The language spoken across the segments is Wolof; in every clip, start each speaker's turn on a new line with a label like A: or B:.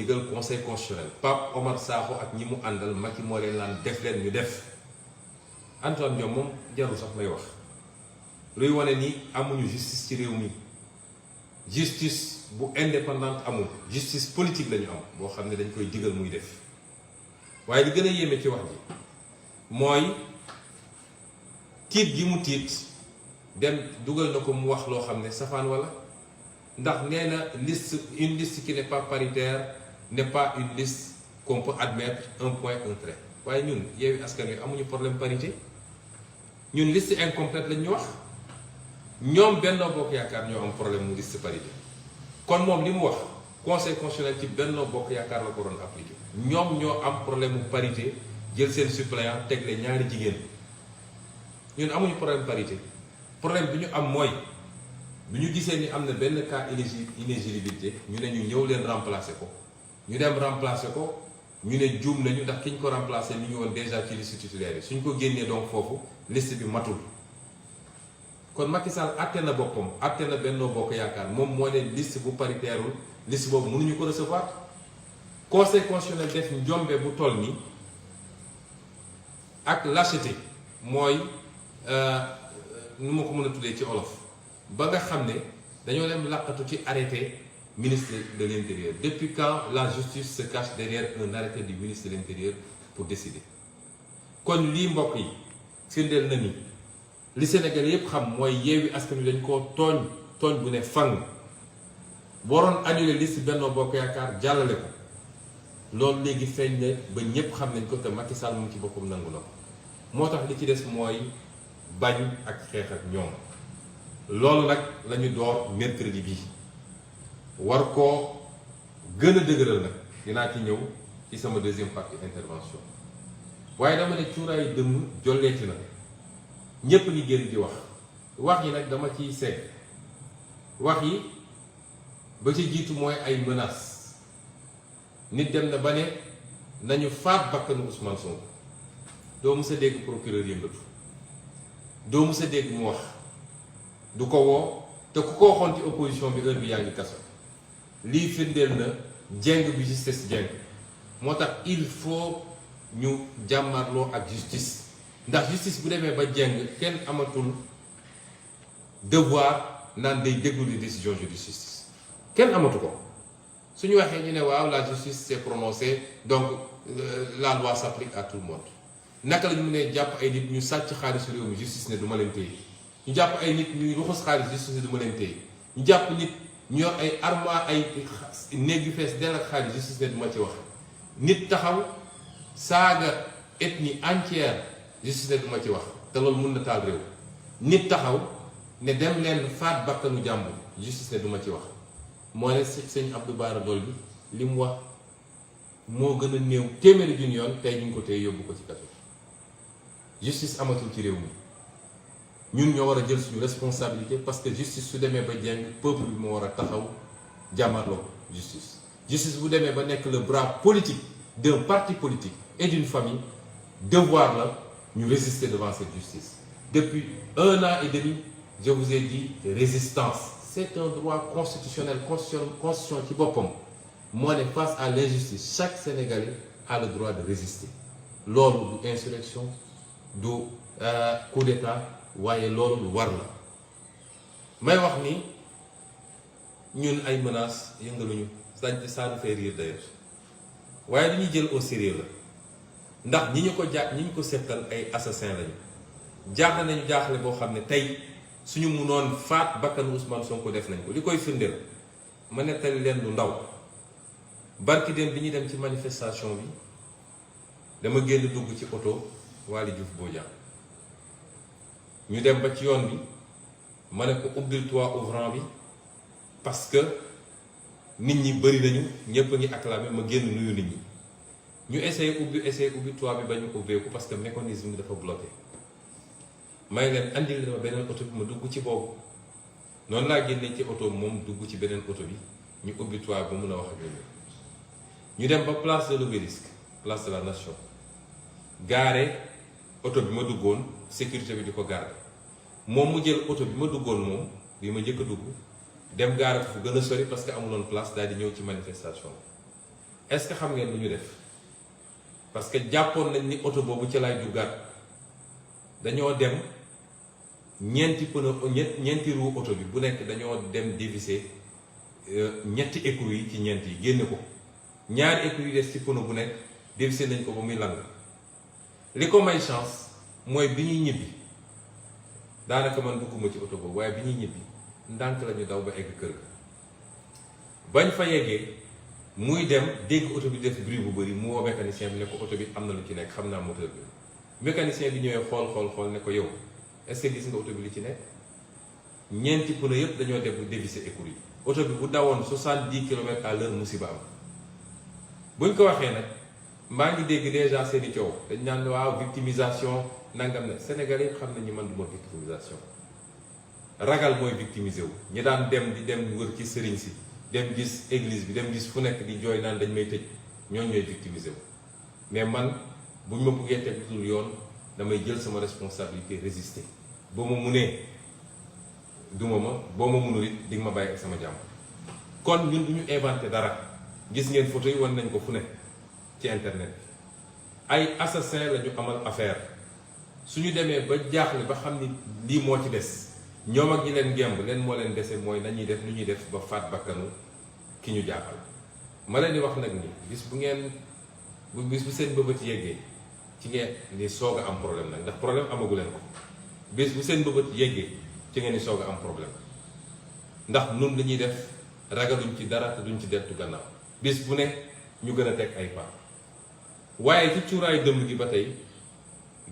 A: digal conseil constitutionnel Pape Omar Sakho ak ñi mu àndal Macky moo leen naan def leen ñu def Antoine Diome moom jarul sax may wax luy wane ni amuñu justice ci réew mi justice bu indépendante amul justice politique lañu am boo xam ne dañ koy digal muy def waaye li gën a yéeme ci wax ji mooy tiit gi mu tiit dem dugal na ko mu wax loo xam ne safaan wala ndax nee na liste une liste qui n'est pas paritaire n'est pas une liste qu'on peut admettre un point un trait waaye ñun Yewwi Askan Wi amuñu problème parité ñun liste incomplète lañ ñu wax ñoom Benno Bokk Yaakaar ñoo am problème mu liste parité kon moom li mu wax conseil constitutionnel ci Benno Bokk Yaakaar la ko doon appliqué ñoom ñoo am problème mu parité jël seen suppléant tegle ñaari jigéen ñun amuñu problème parité problème bi ñu am mooy bi ñu gisee ni am na benn cas inéligibilité ñu ne ñu ñëw leen remplacer ko ñu dem remplacer ko ñu ne juum nañu ndax ki ñu ko remplacer mi ngi woon déjà ci liste titulaire yi suñ ko génnee donc foofu liste bi matul kon Macky Sall àtte na boppam àtte na Benno Bokk Yaakaar moom moo ne liste bu paritairul liste boobu mënuñu ko recevoir conseil constitutionnel def njombe bu toll nii ak lâcheté mooy nu ma ko mën a tuddee ci olof ba nga xam ne dañoo dem làqatu ci arrêté ministre de l'Intérieur. Depuis quand la justice se cache derrière un arrêté du ministre de l'Intérieur pour décider? kon lii mbokk yi firndeel na ni li Sénégal yépp xam mooy Yewwi Askan Wi dañ koo tooñ bu ne fang waroon annuler liste Benno Bokk Yaakaar jàllale ko loolu léegi feeñ ne ba ñépp xam nañ ko te Macky Sall mu ci boppam nangu na ko moo tax li ci des mooy bañ ak xeex ak ñoom loolu nag lañu door mercredi bi war koo gën a dëgëral nag dinaa ci ñëw ci sama deuxième partie intervention waaye dama ne cuuraayu dëmm jolleeti na ñépp ngi génn di wax yi nag dama ciy segg wax yi ba ci jiitu mooy ay menaces nit dem na ba ne nañu faat bakkanu Ousmane Sonko doo mës a dégg procureur yëngatu doo mës a dégg mu wax du ko woo te ku ko waxoon ci opposition bi heure bi yaa ngi kaso lii firndeel na jeng bi justice jeng moo tax il faut ñu jàmmarloo ak justice ndax justice bu demee ba jeng kenn amatul devoir naan day déglu les décisions de justice kenn amatu ko suñu waxee ñu ne waaw la justice s'est prononcée donc la loi s'applique à tout le monde naka la ñu mënee jàpp ay nit ñu sàcc xaalisu réew mi justice ne du ma leen téye ñu jàpp ay nit ñuy ruxus xaalis justice ne du ma leen téye ñu jàpp nit ñu yor ay armoire ay néeg yu fees dell ak xaalis justice ne du ma ci wax nit taxaw saaga ethnie entière justice ne du ma ci wax te loolu mun na taal réew nit taxaw ne dem leen faat bakkanu jàmbur justice ne du ma ci wax moo ne sëñ Abdou Bara Dolly li mu wax moo gën a néew téeméeri junni yoon tey ñu ngi ko téye yóbbu ko ci kaso justice amatul ci réew mi ñun ñoo war a jël suñu responsabilité parce que justice su demee ba jeng peuple bi moo war a taxaw jàmmarloo justice justice bu demee ba nekk le bras politique d'un parti politique et d'une famille devoir la ñu résister devant cette justice depuis 1 an et demi je vous ai dit résistance c'est un droit constitutionnel constitution ci boppam moo ne face à l'injustice chaque Sénégalais a le droit de résister loolu du insurrection du coup d'état waaye loolu lu war la may wax ni ñun ay menaces yëngaluñu ça nous fait rire d'ailleurs waaye li ñuy jël au sérieux la ndax ñi ñu ko seqal ay assassins lañu jaaxle nañu jaaxle boo xam ne tey suñu mënoon faat bakkanu Ousmane Sonko def nañ ko li koy firndeel ma nettali leen lu ndaw barki dem bi ñuy dem ci manifestation bi dama génn dugg ci oto Waly Diouf Bodian ñu dem ba ci yoon bi ma ne ko ubbil toit ouvrant bi parce que nit ñi bëri nañu ñëpp a ngi acclamé ma génn nuyu nit ñi ñu essayé ubbi toit bi ba ñu ubbeeku parce que mécanisme bi dafa bloqué may leen andil dama beneen oto bi ma dugg ci boobu noonu laa génnee ci oto moom dugg ci beneen oto bi ñu ubbi toit ba mun a wax ak ñoom ñu dem ba place de l'Obélisque place de la Nation gaare oto bi ma duggoon sécurité bi di ko garder moom mu jël oto bi ma duggoon moom bi ma njëkk a dugg dem gaare ko fu gën a sori parce que amuloon place daal di ñëw ci manifestation est-ce que xam ngeen lu ñu def parce que jàppoon nañ ni oto boobu ci lay duggaat dañoo dem ñeenti roue oto bi bu nekk dañoo dem dévisser ñetti écrou yi ci ñeent yi génne ko ñaari écrou yi des ci pneu bu nekk dévisser nañ ko ba muy lang li ko may chance mooy bi ñuy ñibbi daanaka man dugguma ci oto boobu waaye bi ñuy ñibbi ndànk lañu daw ba egg kër ga bañ fa yeggee muy dem dégg oto bi def bruit bu bëri mu woo mécanicien bi ne ko oto bi am na lu ci nekk xam naa moteur bi mécanicien bi ñëwee xool ne ko yow est-ce que gis nga oto bi li ci nekk ñeenti pneu yëpp dañoo dem bu dévisser écrou yi oto bi bu dawoon 70 kilomètres à l'heure musiba am buñ ko waxee nag maa ngi dégg déjà seeni coow dañ naan waaw victimisation nangam na Sénégalais yëpp xam nañu man du ma victimisation ragal mooy victimiser wu ñi daan dem di dem wër ci sëriñ si dem gis église bi dem gis fu nekk di jooy naan dañ may tëj ñooñu ñooy victimiser wu mais man buñ ma buggee teg lu dul yoon damay jël sama responsabilité résister boo ma munee duma ma boo ma munul it di nga ma bàyyi ak sama jàmm kon ñun du ñu inventé dara gis ngeen photo yi wan nañ ko fu ne ci internet bi ay assassin la ñu amal affaire suñu demee ba jaaxle ba xam ni lii moo ci des ñoom ak ñi leen gemb leen moo leen dese mooy nañuy def lu ñuy def ba faat bakkanu ki ñu jaaxal ma leen di wax nag ni bis bu seen bëbët yeggee ci ngeen ni soog a am problème nag ndax problème amagu leen ko bis bu seen bëbët yeggee ci ngeen ni soog a am problème ndax nun li ñuy def ragaluñ ci dara te duñ ci dettu gannaaw bis bu ne ñu gën a teg ay pas waaye ci cuuraayu dëmb gi ba tey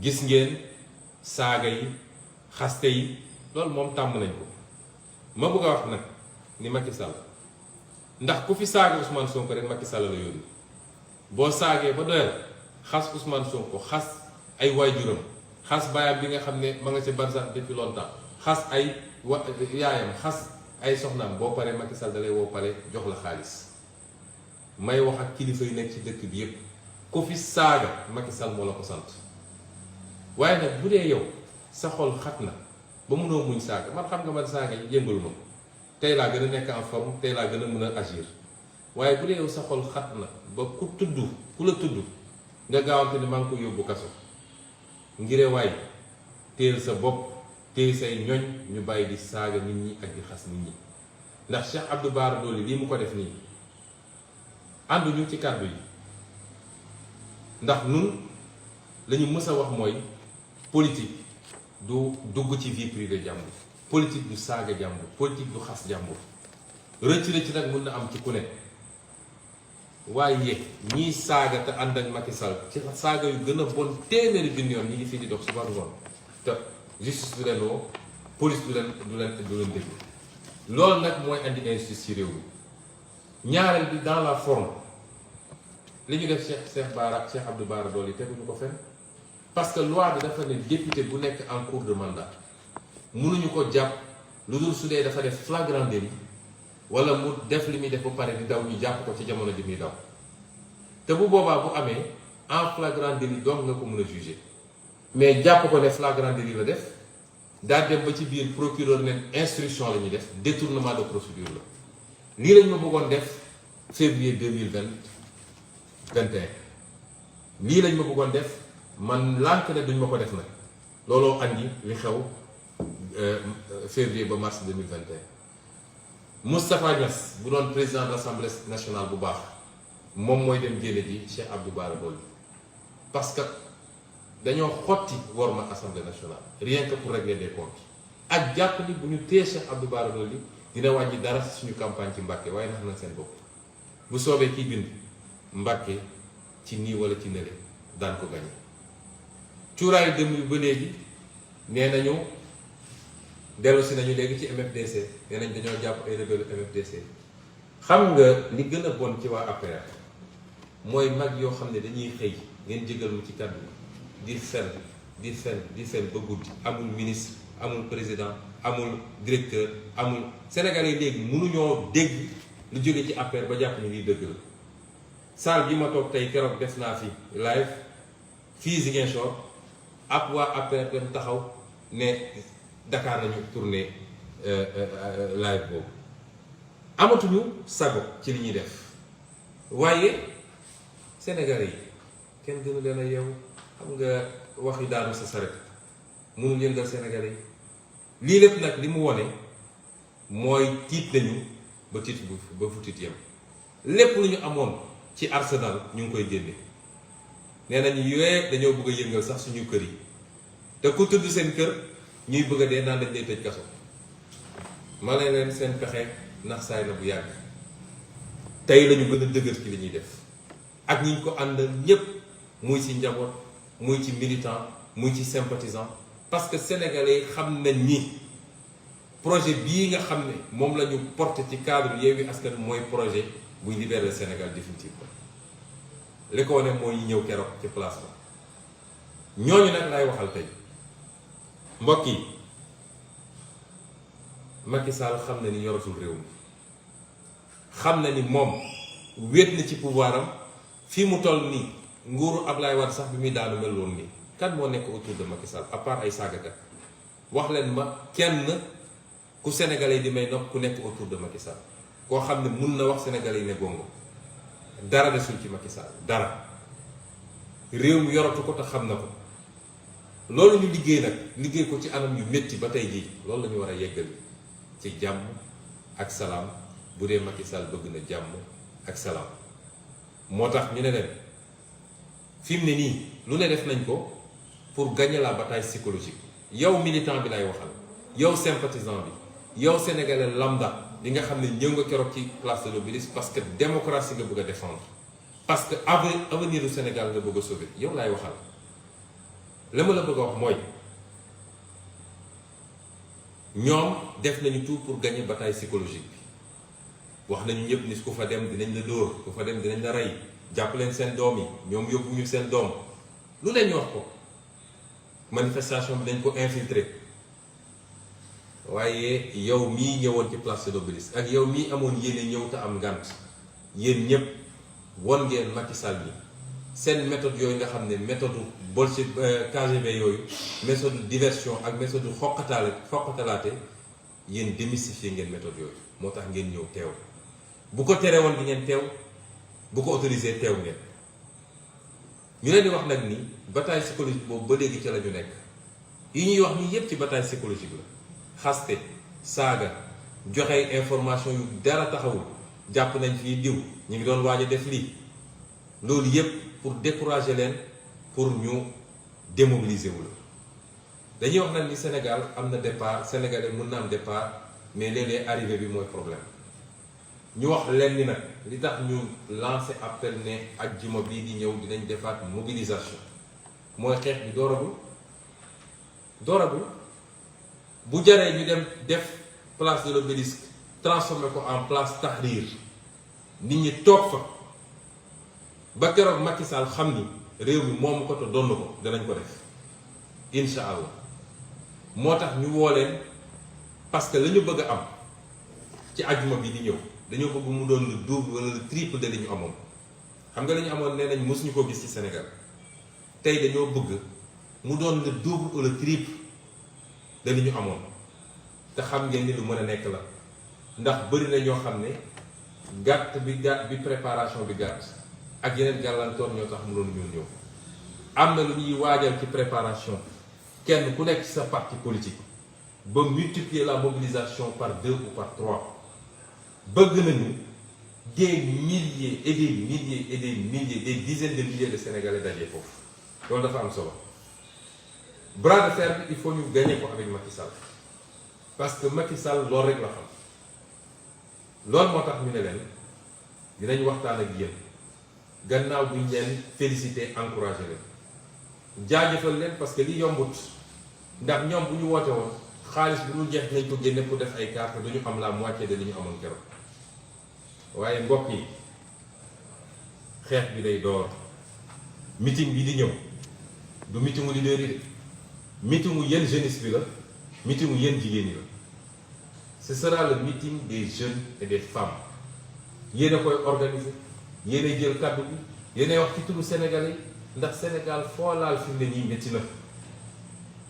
A: gis ngeen saaga yi xaste yi loolu moom tàmm nañ ko ma bëgg a wax nag ni Macky Sall ndax ku fi saaga Ousmane Sonko rek Macky Sall la yónni boo saagee ba doyal xas Ousmane Sonko xas ay waajuram xas baayam bi nga xam ne ma nga ca barsax depuis longtemps xas ay yaayam xas ay soxnaam boo paree Macky Sall da lay woo pare jox la xaalis may wax ak kilifa yi nekk ci dëkk bi yépp ku fi saaga Macky Sall moo la ko sant waaye nag bu dee yow sa xol xat na ba mënoo muñ saaga man xam nga man saaga yi yëngalu ma tey laa gën a nekk en forme tey laa gën a mën a agir waaye bu dee yow sa xol xat na ba ku la tudd nga gaawante ne maa ngi ko yóbbu kaso ngire waay téel sa bopp téel say ñoñ ñu bàyyi di saaga nit ñi ak di xas nit ñi ndax Cheikh Abdou Bara Dolly lii mu ko def nii ànduñu ci kàddu yi ndax nun lañu mës a wax mooy politique du dugg ci vie privée jàmbur politique du saaga jàmbur politique du xas jàmbur rëcc nag mun na am ci ku ne waaye ñiy saaga te ànd ak Macky Sall ci saaga yu gën a bon téeméeri junni yoon ñi ngi fii di dox suba ngoon te justice du leen woo police du leen déglu loolu nag mooy andi injustice ci réew mi ñaareel bi dans la forme li ñu def Cheikh Abdou Bara Dolly teguñu ko fenn parce que loi bi dafa ne député bu nekk en cours de mandat mënuñu ko jàpp lu dul su dee dafa def flagrant délit wala mu def li muy def ba pare di daw ñu jàpp ko ci jamono ji muy daw te bu boobaa bu amee en flagrant délit donc nga ko mën a juger mais jàpp ko ne flagrant délit la def daa dem ba ci biir procureur ne instruction la ñuy def détournement de procédure la lii lañ ma bëggoon def février 2021 lii lañ ma bëggoon def man lànk ne duñ ma ko def nag looloo andi li xew février ba mars 2021 Moustapha Niass bu doon président de l'Assemblée nationale bu baax moom mooy dem génne ji Cheikh Abdou Bara Dolly parce que dañoo xotti worma Assemblée nationale rien que pour régler des comptes ak jàpp ni bu ñu téye Cheikh Abdou Bara Dolly dina wàññi dara si suñu campagne ci Mbàkke waaye nax na seen bopp bu soobee kiy bind Mbàkke ci nii wala ci nële daan ko gañe cuuraayu dem yu ba léegi nee nañu dellu si nañu léegi ci MFDC nee nañ dañoo jàpp ay rebelle MFDC xam nga li gën a bon ci waa APR mooy mag yoo xam ne dañuy xëy ngeen jégal mu ci kàddu di fen ba guddi amul ministre amul président amul directeur amul Sénégalais yi léegi mënuñoo dégg lu jóge ci APR ba jàpp ni lii dëgg la salle bi ma toog tey keroog def naa fi live fii Ziguinchor ab waa APR dem taxaw ne Dakar nañu tourné live boobu amatuñu sago ci li ñuy def waaye Sénégalais yi kenn gënu leen a yeewu xam nga wax yi daanu sa saret mënul yëngal Sénégalais yi lii lépp nag li mu wone mooy tiit nañu ba tiit ba fu tiit yem lépp lu ñu amoon ci arsenal ñu ngi koy génne nee nañu yooye dañoo bëgg a yëngal sax suñu kër yi te ku tudd seen kër ñuy bëgg a dee naan dañ lay tëj kaso ma ne leen seen pexe ndax saay na bu yàgg tey lañu gën a dëgër ci li ñuy def ak ñi ñu ko àndal ñépp muy ci njaboot muy ci militant muy ci sympathisant parce que sénégalais xam nañ ni projet bii nga xam ne moom la ñu porté ci cadre Yewwi Askan mooy projet buy libérer le Sénégal définitivement li ko wane mooy ñëw keroog ci place ba ñooñu nag lay waxal tey mbokk yi Macky Sall xam na ni yoratul réew mi xam na ni moom wéet na ci pouvoir am fii mu toll nii nguuru Ablaye Wade sax bi muy daanu mel woon nii kan moo nekk autour de Macky Sall à part ay saagakat wax leen ma kenn ku sénégalais di may nopp ku nekk autour de Macky Sall koo xam ne mun na wax sénégalais yi ne gongo dara desul ci Macky Sall dara réew mi yoratu ko te xam na ko loolu ñu liggéey nag liggéey ko ci anam yu métti ba tey jii loolu la ñu war a yeggali ci jàmm ak salaam bu dee Macky Sall bëgg na jàmm ak salaam moo tax ñu ne leen fi mu ne nii lu ne def nañ ko pour gagner la bataille psychologique yow militant bi lay waxal yow sympathisant bi yow sénégalais lambda li nga xam ne ñëw nga keroog ci place de l'Obélisque parce que démocratie nga bëgg a défendre parce que avenir du Sénégal nga bëgg a sauver yow laay waxal la ma la bëgg a wax mooy ñoom def nañu tout pour gagner bataille psychologique bi wax nañu ñëpp ni ku fa dem dinañ la dóor ku fa dem dinañ la rey jàpp leen seen doom yi ñoom yóbbuñu seen doom lu leen ñu wax ko manifestation bi dañ ko infiltrer waaye yow mii ñëwoon ci place de l'Obélisque ak yow mii amoon yéene ñëw te am ngànt yéen ñëpp won ngeen Macky Sall bi seen méthode yooyu nga xam ne méthode bolche KGB yooyu méthode diversion ak méthode xoqatalaate yéen démystifier ngeen méthode yooyu moo tax ngeen ñëw teew bu ko tere woon di ngeen teew bu ko autorisé teew ngeen ñu leen di wax nag ni bataille psychologique boobu ba léegi ca la ñu nekk yi ñuy wax nii yépp ci bataille psychologique la xaste saaga joxe information yu dara taxawul jàpp nañ fii diw ñu ngi doon waaj a def lii loolu yépp pour décourager leen pour ñu démobiliser wu la dañuy wax nag ni Sénégal am na départ sénégalais mën na am départ mais léeg-léeg arrivé bi mooy problème ñu wax leen ni nag li tax ñu lancé appel ne ajjuma bii di ñëw dinañ defaat mobilisation mooy xeex bi dooragul bu jaree ñu dem def place de l'Obélisque transformé ko en place Tahrir nit ñi toog fa ba keroog Macky Sall xam ni réew mi moomu ko te donn ko danañ ko def incha allah moo tax ñu woo leen parce que la ñu bëgg a am ci ajjuma bi di ñëw dañoo bëgg mu doon le double wala le triple de li ñu amoon xam nga la ñu amoon nee nañ mosuñu ko gis ci Sénégal tey dañoo bëgg mu doon le double ou le triple de li ñu amoon te xam ngeen ni lu mën a nekk la ndax bëri na ñoo xam ne gàtt bi préparation bi gàtt ak yeneen gàllankoor ñoo tax mu doon ñëw am na lu ñuy waajal ci préparation kenn ku nekk ci sa parti politique ba multiplier la mobilisation par 2 ou par 3 bëgg nañu des milliers et des milliers et des milliers des dizaines de milliers de Sénégalais dajee foofu loolu dafa am solo bras de fer bi il faut ñu gagner ko avec Macky Sall parce que Macky Sall loolu rek la xam loolu moo tax ñu ne leen dinañ waxtaan ak yéen gannaaw bu ñu leen féliciter encourager leen jaajëfal leen parce que li yombut ndax ñoom bu ñu woote woon xaalis bu dul jeex nañ ko génne pour def ay carte du ñu am la moitié de li ñu amoon keroog waaye mbokk yi xeex bi day door meeting bi di ñëw du meetingu leader yi de meetingu yéen jeunesse bi la meetingu yéen jigéen ñi la ce sera le meeting des jeunes et des femmes yéen a koy organiser yéen a jël kàddu bi yéen a wax ci turu Sénégalais ndax Sénégal foo laal fi mu ne nii métti na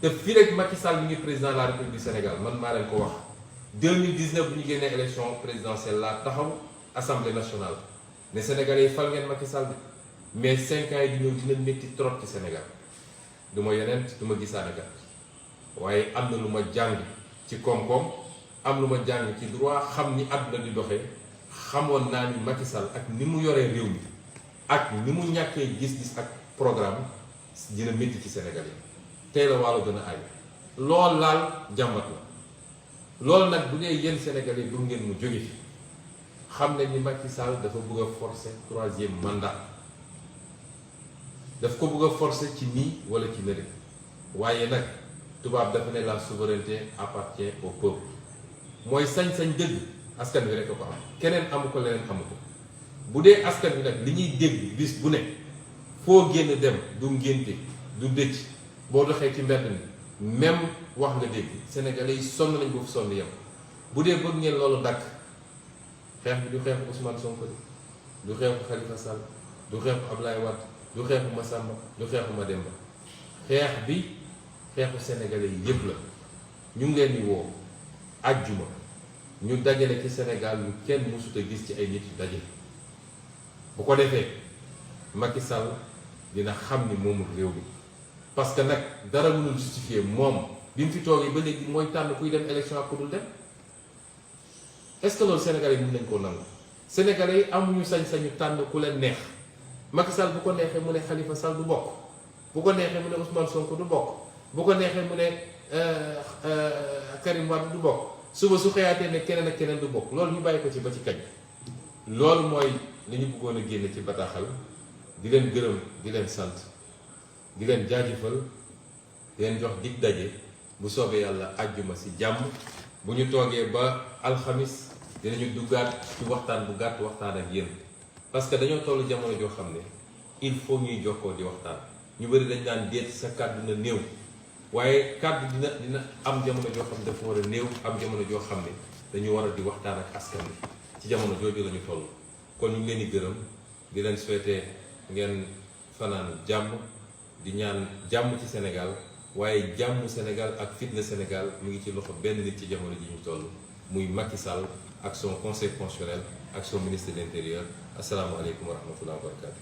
A: te fii rek Macky Sall mi ngi président de la République du Sénégal man maa leen ko wax 2019 bu ñu génnee élection présidentielle laa taxaw assemblée nationale ne Sénégalais yi fal ngeen Macky Sall bi mais 5 ans yi di ñëw dina métti trop ci Sénégal du ma yeneen du ma gisaane kat waaye am na lu ma jàng ci koom-koom am lu ma jàng ci droit xam ni àdduna di doxee xamoon naa ni Macky Sall ak ni mu yoree réew mi ak ni mu ñàkkee gis-gis ak programme dina métti ci Sénégal yi tey la wàllu gën a aay lool laal jàmbat la loolu nag bu dee yéen Sénégalais yi du ngeen mu jóge fi xam nañ ni Macky Sall dafa bëgg a forcer 3e mandat daf ko bëgg a forcer ci nii wala ci nële waaye nag tubaab dafa ne la souveraineté appartient au peuple mooy sañ-sañ dëgg askan wi rek a ko am keneen amu ko leneen amu ko bu dee askan wi nag li ñuy dégg bis bu ne foo génn dem du ngénte du dëcc boo doxee ci mbedd mi même wax nga dégg sénégalais yi sonn nañ boofu sonn yem bu dee bëgg ngeen loolu dakk xeex bi du xeexu Ousmane Sonko du xeexu Khalifa Sall du xeexu Ablaye Wade du xeexu Massamba du xeexu Mademba xeex bi xeexu sénégalais yi yépp la ñu ngi leen di woo ajjuma ñu dajale ci Sénégal lu kenn mësut a gis ci ay nit yu daje bu ko defee Macky Sall dina xam ni moomul réew mi parce que nag dara mënul justifier moom bi mu fi toogee ba léegi mooy tànn kuy dem élection ak ku dul dem est-ce que loolu sénégalais yi mën nañ koo nangu sénégalais yi amuñu sañ-sañu tànn ku leen neex Macky Sall bu ko neexee mu ne Khalifa Sall du bokk bu ko neexee mu ne Ousmane Sonko du bokk bu ko neexee mu ne Karim Wade du bokk suba su xëyaatee ne keneen ak keneen du bokk loolu ñu bàyyi ko ci ba ci kañ loolu mooy li ñu bëggoon a génne ci bataaxal di leen gërëm di leen sant di leen jaajëfal di leen jox dig daje bu soobee yàlla àjjuma si jàmm bu ñu toogee ba alxamis dinañu duggaat ci waxtaan bu gàtt waxtaan ak yéen parce que dañoo toll jamono joo xam ne il faut ñuy jokkoo di waxtaan ñu bëri dañ naan déet sa kàddu na néew waaye kàddu dina am jamono joo xam ne dafa war a néew am jamono joo xam ne dañu war a di waxtaan ak askan wi ci jamono jooju la ñu toll kon ñu ngi leen di gërëm di leen souhaiter ngeen fanaan jàmm di ñaan jàmm ci Sénégal waaye jàmm Sénégal ak fitna Sénégal mu ngi ci loxo benn nit ci jamono ji ñu toll muy Macky Sall ak son conseil constitutionnel ak son ministre de l'intérieur asalaamaaleykum wa rahmatulah wa barakatu